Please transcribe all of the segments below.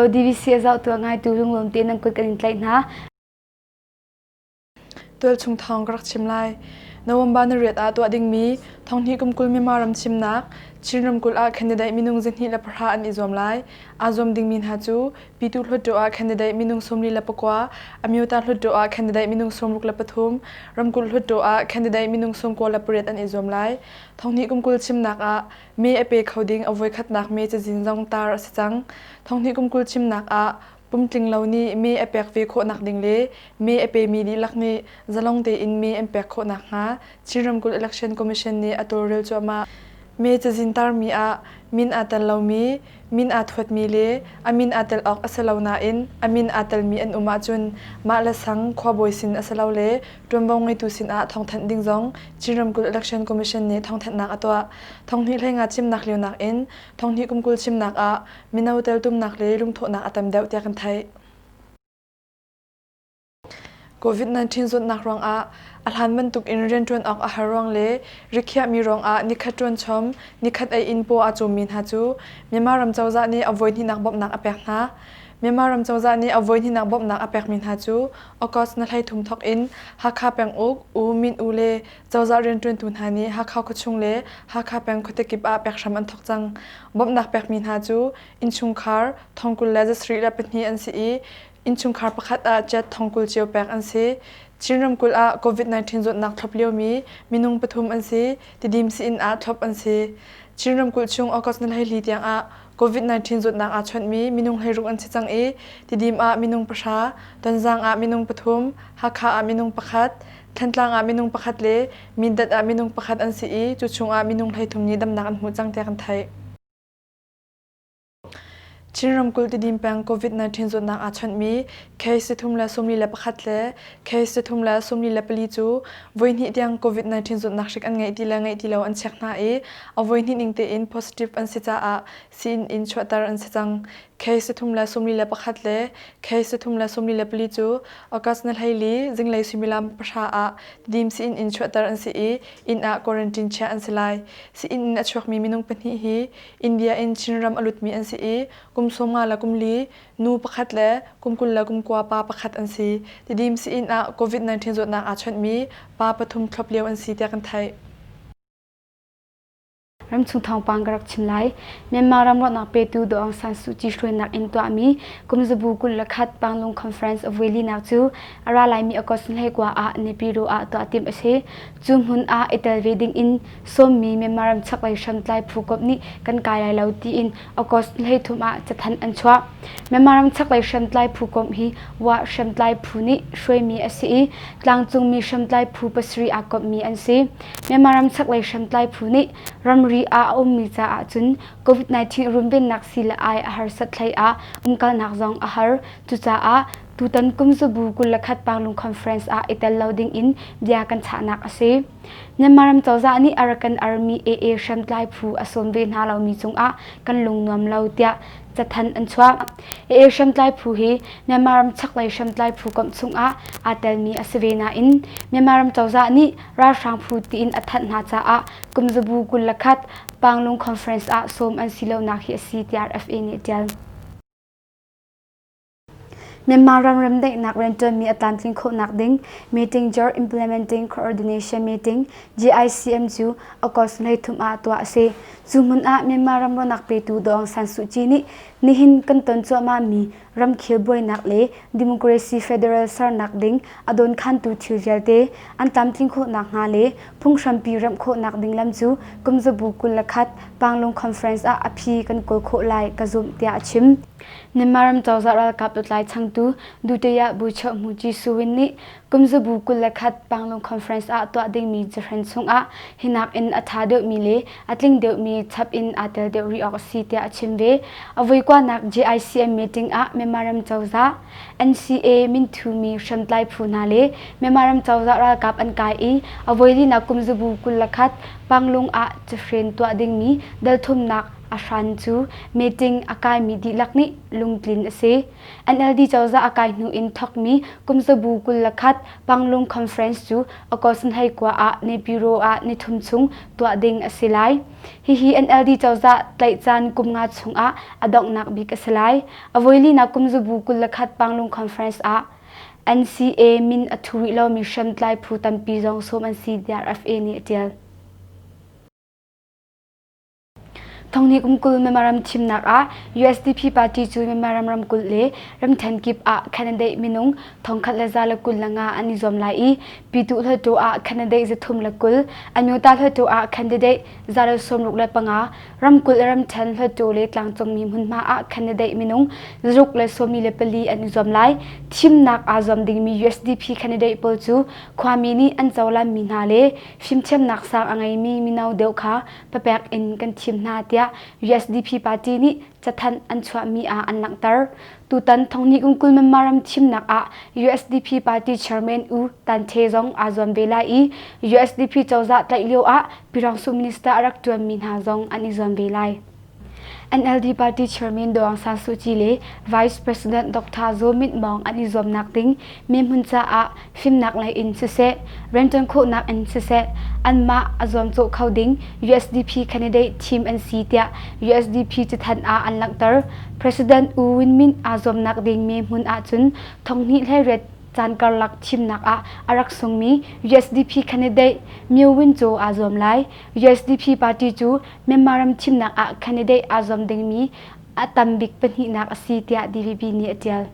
Hello DVC a zohtu a ngaitu lunglawm tein nan kut kan in tlaih hna. Tualchung thawng ka rak chim lai. November ni riat ah tuah dingmi thonghnih kum 20 Myanmar ram thimnak Chin ramkulh ah candidate minung 210 an i zuam lai. Aa zuam dingmi hna cu Pyituh Hluttaw ah candidate minung 49, Amyota Hluttaw ah candidate minung 63, ramkulh Hluttaw ah candidate minung 98 an i zuam lai. Thonghnih kum 20 chimnak ah mee a pe kho ding a voikhatnak mee cazin zong tar a si cang. Thonghnih kum 20 chimnak ah pumtling lo nih mee a pek ve khawh nakding le mee a pemi dihlak nih zalong tein mee an pek khawh nakhnga Chin ramkulh Election Commission nih a tawlrel cuahmah. Mee cazin tarmi ah min aa tel lomi, min aa thuatmi le a min aa tel awk a si lo nain a min aa telmi an um ahcun mah le sang khuabawi sin a si lo le ṭuanvo ngeitu sinah thawngthanh ding zong Chin ramkulh Election Commission nih thawngthanhnak a tuah. Thonghnih hleinga chimnak lio nakin thonghnih kum 20 chimnak ah mino teltumnak le lungthawhnak a tam deuh tiah kan theih. COVID-19 zawtnak ruangah a hlan bantuk in rianṭuan awk a har ruang le rikhiahmi ruangah nikhat ṭuan chom, nikhat ei in paw aa cawmmi hna cu Myanmar ram cozah nih a voihnihnak bawmhnak a pek hna. Myanmar ram cozah nih a voihnihnak bawmhnak a pekmi hna cu August ni 13 thawk in Hakha penguk U Min U le cozah rianṭuantu hna nih Hakha khuachung le Hakha peng khuate kip ah pek hram an thawk cang. Bawmhnak pekmi hna cu innchungkhar thong 27 an si i Innchungkhar pakhat ah jet thong 20 cio pek an si. Chin ramkulh ah COVID-19 zawtnak thlop liomi minung pathum an si. Tidim sii-inn ah thlop an si. Chin ramkulh chung August ni 14 tiang ah COVID-19 zawtnak aa chawnhmi minung 16 an si cang i Tidim ah minung pahra, Tonzang ah minung pathum, Hakha ah minung pakhat, Thantlang ah minung pakhat le Mindat ah minung pakhat an si i cu chung ah minung 33 nih damnak an hmuh cang tiah kan theih. Chin ramkulh Tidim peng COVID-19 zawtnak aa chawnhmi case 341 le case 344 cu voihnih tiang COVID-19 zawtnak hrik an ngeih ti le ngeih ti lo an check hna i a voihnih ning tein positive an si caah sii-inn in chuahter an si cang. Case 341 le case 344 cu August ni 14 zinglei suimilam pahra ah Tidim sii-inn in chuahter an si i inn ah quarantine chiah an si lai. Sii-inn in a chuakmi minung pahnih hi India in Chinram a lutmi an si i kum 50 le kum li nu pakhat le kum 20 le kum kua pa pakhat an si. Tidim sii-inn ah COVID-19 zawtnak aa chawnhmi pa pathum thlop lio an si tiah kan theih. Ramchung thawngpang ka rak chim lai. Myanmar ram ruahnak petu Daw Aung San Suu Kyi hruainak in tuahmi kum zabu 21 Panglong Conference a vui linak cu a ra laimi August 29 ah Naypyidaw ah tuah timh a si. Cu hmun ah i tel ve ding in sawmmi Myanmar ram chaklei hriamtlai phu komh nih kan kai lai lo tiin August 13 ah cathanh an chuah. Myanmar ram chaklei hriamtlai phu komh hi Wah hriamtlai phu nih hruaimi a si i tlangcungmi hriamtlai phu pasarih aa komhmi an si. Myanmar ram chaklei hriamtlai phu nih ramri ah a ummi caah cun COVID-19 runvennak sii le ai a harsat hlei ah umkalnak zong a har. Cucaah tutan kum zabu 21 Panglong Conference ah i tel lo ding in bia kan chahnak a si. Myanmar ram cozah nih Arakan Army AA hriamtlai phu a sawm ve hna lomi cungah kan lung nuam lo tiah cathanh an chuah. AA hriamtlai phu hi Myanmar ram chaklei hriamtlai phu komh chungah aa telmi a si ve nain Myanmar ram cozah nih ralhrang phu tiin a thanh hna caah kum zabu 21 Panglong Conference ah sawm an si lonak hi a si tiah RFA nih a ṭial. Myanmar ram remdaihnak rianṭuanmi a tlamtlin khawhnak ding meeting Joint Implementing Coordination Meeting JICM cu August 23 ah tuah a si. Cu hmun ah Myanmar ram ruahnak petu Daw Aung San Suu Kyi nih nihin kan ton cuahmahmi ramkhel buainak le democracy federal sernak ding a dawnkhantu thil vialte an tlamtlin khawh nakhnga le phunghrampi remh khawhnak ding lam cu kum zabu 21 Panglong Conference ah a phi kan kawl khawh lai ka zumh tiah a chim. Myanmar ram cozah ralkap lutlai changtu Dutaya Buchoh Muji Suwin nih kum zabu 21 Panglong Conference ah tuah dingmi cahren chungah hinak in a ṭha deuhmi le a tling deuhmi chap in aa tel deuh rih awk a si tiah a chim ve. A voikuanak JICM meeting ah Myanmar ram cozah, NCA minthumi hriamtlai phu hna le Myanmar ram cozah ralkap an kai i a voilinak kum zabu 21. Panglung ah cahren tuah dingmi dalthumnak a hran cu meeting a kaimi dihlak nih lungtlin a si. NLD cozah a kai hnu in thawkmi kumzabu 21 Panglung Conference cu August 29 ah Naypyidaw ah nithum chung tuah ding a si lai. Hihi NLD cozah tlaih caan kum nga chungah a donghnak bik a si lai. A voilinak kumzabu 21 Panglung Conference ah NCA min a thu rih lomi hriamtlai phu tampi zong sawm an si tiah RFA nih a ṭial. Thonghnih kum 20 Myanmar thimnak ah USDP party cu Myanmar ram ramkulh le ramṭhen kip ah candidate minung 1125 an i zuam lai i Pyituh Hluttaw ah candidate 320, Amyota Hluttaw ah candidate 165, ramkulh le ramṭhen Hluttaw le tlangcungmi hmunhma ah candidate minung 614 an i zuam lai. Thimnak aa zuam dingmi USDP candidate pawl cu khuami nih an cohlanmi hna le fimthiamnak sang a ngeimi mino deuh kha papek in kan thim hna tiah USDP party nih cathanh an chuahmi ah an langhter. Tutan thonghnih kum 20 Myanmar ram thimnak ah USDP party chairman U Tan The zong aa zuam ve lai i USDP cozah tlaih lio ah Pyidaungsu minister a rak ṭuanmi hna zong an i zuam ve lai. NLD party chairman Daw Aung San Suu Kyi le Vice President Dr. Zaw Min Maung an i zuamnak ding mehmun caah fimnak lei in siseh, rianṭuan khawhnak in siseh, anmah a zuamcawh kho ding USDP candidate thim an si tiah USDP cathanh ah an langhter. President U Win Myint aa zuamnak ding mehmun ahcun thonghnih 18 caan karlak thimnak ah a rak sungmi USDP candidate Myo Win Caw aa zuam lai. USDP party cu Myanmar ram thimnak ah candidate aa zuam dingmi a tam bik pahnihnak a si tiah DVB nih a ṭial.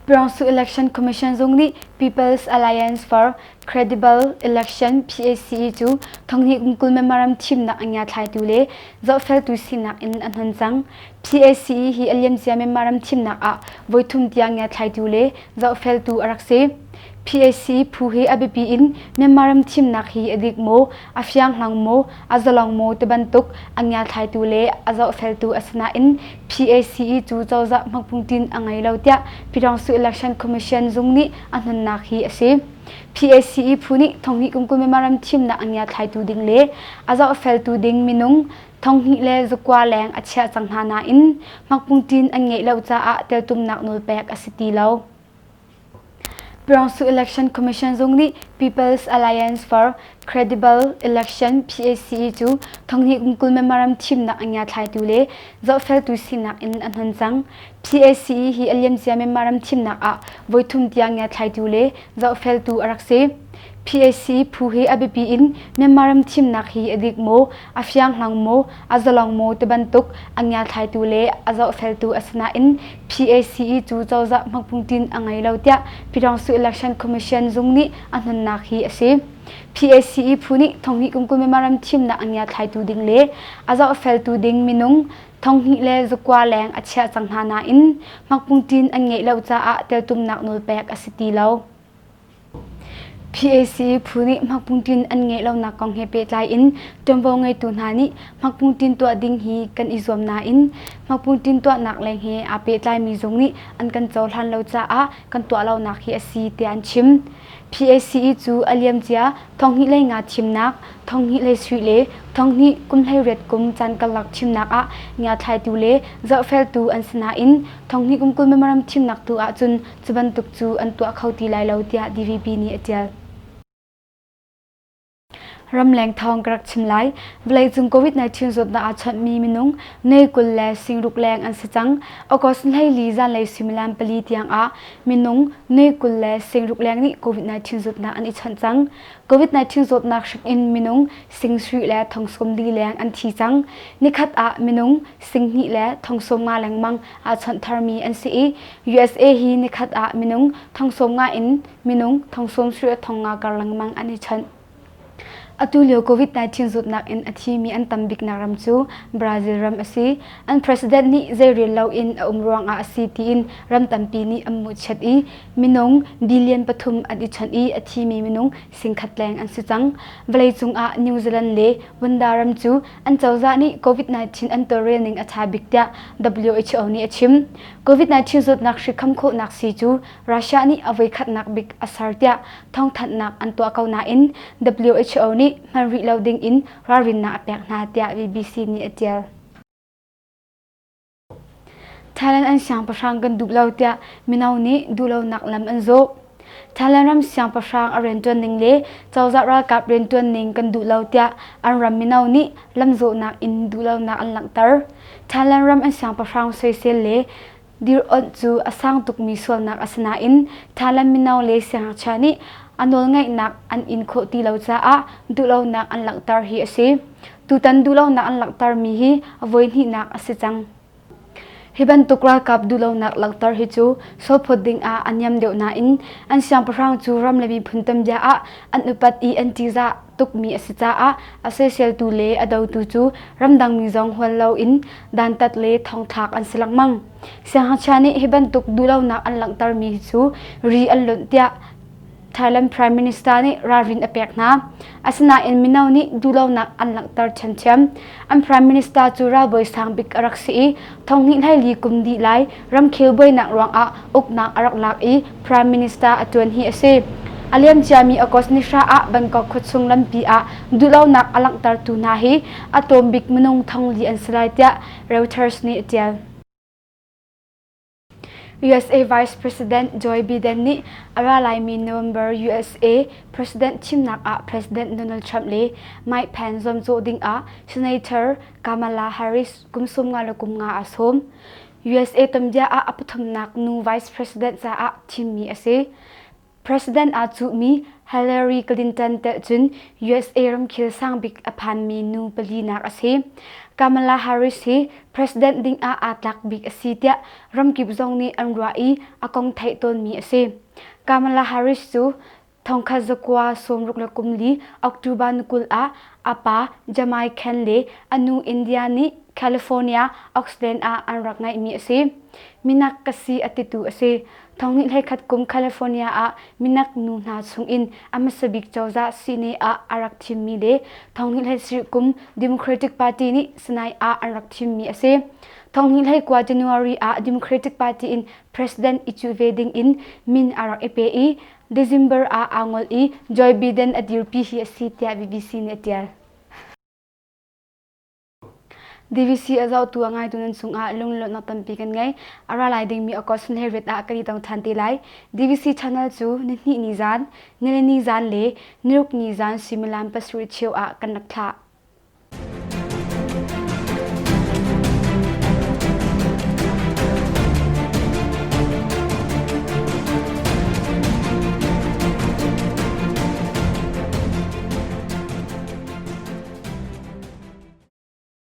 Pyongsu Election Commission zung nih People's Alliance for Credible Election PACE cu thonghnih kum 20 Myanmar ram thimnak a ngiathlaitu le zohfeltu sinak in a hnon cang. PACE hi a liamcia Myanmar ram thimnak ah voithum tiang ngiathlaitu le zohfeltu a rak si. PAC phu hi a biapi in Myanmar ram thimnak hi a dik maw, a fianghlang maw, a zalong maw tibantuk a ngiathlaitu le a zohfeltu a si nain PACE cu cozah hmangpungtin a ngei lo tiah Pyidaungsu Election Commission zung nih a hnonnak hi a si. PACE phu nih thonghnih kum 20 Myanmar ram thimnak a ngiathlaitu ding le a zohfeltu ding minung 12,000 leng a chiah cang hna nain hmangpungtin an ngeih lo caah teltumnak nawl pek a si ti lo. Pyongsu Election Commission zung nih People's Alliance for Credible Election PACE cu thonghnih kum 20 Myanmar ram thimnak a ngiathlaitu le zohfeltu sinak in a hnon cang. PACE hi a liamcia Myanmar ram thimnak ah voithum tiang ngiathlaitu le zohfeltu a rak si. PAC phu hi a biapi in Myanmar ram thimnak hi a dik maw, a fianghlang maw, a zalong maw tibantuk a ngiathlaitu le a zohfeltu a si nain PACE cu cozah hmangpungtin a ngei lo tiah Pyidaungsu Election Commission zung nih a hnonnak hi a si. PACE phu nih thonghnih kum 20 Myanmar ram thimnak a ngiathlaitu ding le a zohfeltu ding minung 12,000 leng a chiah cang hna nain hmangpungtin an ngeih lo caah teltumnak nawl pek a si ti lo. PAC phu nih hmakpungtin an ngeih lonak kong he pehtlai in ṭuanvo ngeitu hna nih hmakpungtin tuah ding hi kan i zuam nain hmakpungtin tuahnak leng he aa pehtlaimi zung nih an kan cohlan lo caah kan tuah lonak hi a si tiah an chim. PACE cu a liamcia 2005 thimnak, 2007 le 2018 kum caan karlak thimnak ah ngiathlaitu le zohfeltu an si nain 2020 Myanmar thimnak tu ahcun Cu bantuk cu an tuah kho ti lai lo tiah DVB nih a ṭial. Ramleng thawng ka rak chim lai. Vawleicung COVID-19 zawtnak aa chawnhmi minung nuai 20 le singruk leng an si cang. August 14 zanlei suimilam 4 tiang ah minung nuai 20 le singruk leng nih COVID-19 zawtnak an i chawnh cang. COVID-19 zawtnak hrik in minung sing sarih le thong 40 leng an thi cang. Nikhat ah minung sing hnih le thong 50 lengmang aa chawnh tharmi an si i USA hi nikhat ah minung thong 50 in minung thong 70 thong nga kar lengmang an i chawnh. Atu lio COVID-19 zawtnak in a thimi an tam biknak ram cu Brazil ram a si. An president nih zeirel loin a um ruangah a si tiin ram tampi nih an mawhchiat i minung billion pathum an i chawnh i a thimi minung singkhat leng an si cang. Vawleicung ah New Zealand le Wanda ram cu an cozah nih COVID-19 an tawlrel ning a ṭha bik tiah WHO nih a chim. COVID-19 zawtnak hri kham khawhnak sii cu Russia nih a voikhatnak bik a ser tiah thawngthanhnak an tuah ko nain WHO nih hman rih lo ding in ralrinnak a pek hna tiah BBC nih a ṭial. Thailand an siangpahrang kan duh lo tiah mino nih duhlonak lam an zawh. Thailand ram siangpahrang a rianṭuan ning le cozah ralkap rianṭuan ning kan duh lo tiah an ram mino nih lamzawhnak in duhlonak an langhter. Thailand ram an siangpahrang soisel le dir-onh cu a sang tukmi sualnak a si nain Thailand mino le siangngakchia nih a nawlngeihnak an in khawh ti lo caah duhlonak an langhter hi a si. Tutan duhlonak an langhtermi hi a voihnihnak a si cang. Hi bantuk ralkap duhlonak langhter hi cu sawphawt ding ah a niam deuh nain an siangpahrang cu ram le miphun tambia ah an upat i an ṭihzah tukmi a si caah a soiseltu le a dotu cu ramdangmi zong hual loin dantat le thongthlak an si lengmang. Siangngakchia nih hi bantuk duhlonak an langhtermi hi cu ri an lonh tiah Thailand Prime Minister nih ralrin a pek hna. Asinain mino nih duhlonak an langhter ṭhiamṭhiam. An Prime Minister cu ralbawi sang bik a rak si i thonghnih hleili kum dih lai ramkhel buainak ruangah uknak a rak lak i Prime Minister a ṭuan hi a si. A liamciami August ni hra ah Bangkok khuachung lampi ah duhlonak a langhtertu hna hi a tlawm bik minung 4,000 an si lai tiah Reuters nih a ṭial. USA Vice President Joe Biden nih a ra laimi November USA President thimnak ah President Donald Trump le Mike Pence zuamcawh dingah Senator Kamala Harris kum 55 a sawm. USA tuanbia ah a pathumnak nu Vice President caah thimmi a si. President aa cuhmi Hillary Clinton telh cun USA ramkhel sangbik a phanmi nu palinak a si. Kamala Harris hi president ding ah aa tlak bik a si tiah ramkip zong nih an ruah i a kong theih tawnmi a si. Kamala Harris cu 1964 October ni 20 ah a pa Jamaican le a nu India nih California, Oakland ah an rak ngeihmi a si. Minak ka si a titu a si. Thonghnih hleikhat kum California ah minak nu hna chungin a hmasa bik cozah sihni ah a rak thimmi le thonghnih hleisarih kum Democratic Party nih Senate ah an rak thimmi a si. Thonghnih hleikua January ah Democratic Party in President i cuh ve ding in min a rak i pe i December ah aa ngol i Joe Biden a dirpi hi a si tiah BBC nih a ṭial. DVC a zohtu a ngaitu nan cungah lunglawmhnak tampi kan ngei. A ra lai dingmi August 12 ah kan i tong ṭhan te lai. DVC channel cu nihnih ni zan, nilini zan le niruk ni zan suimilam pasarih cheu ah kan rak thlah.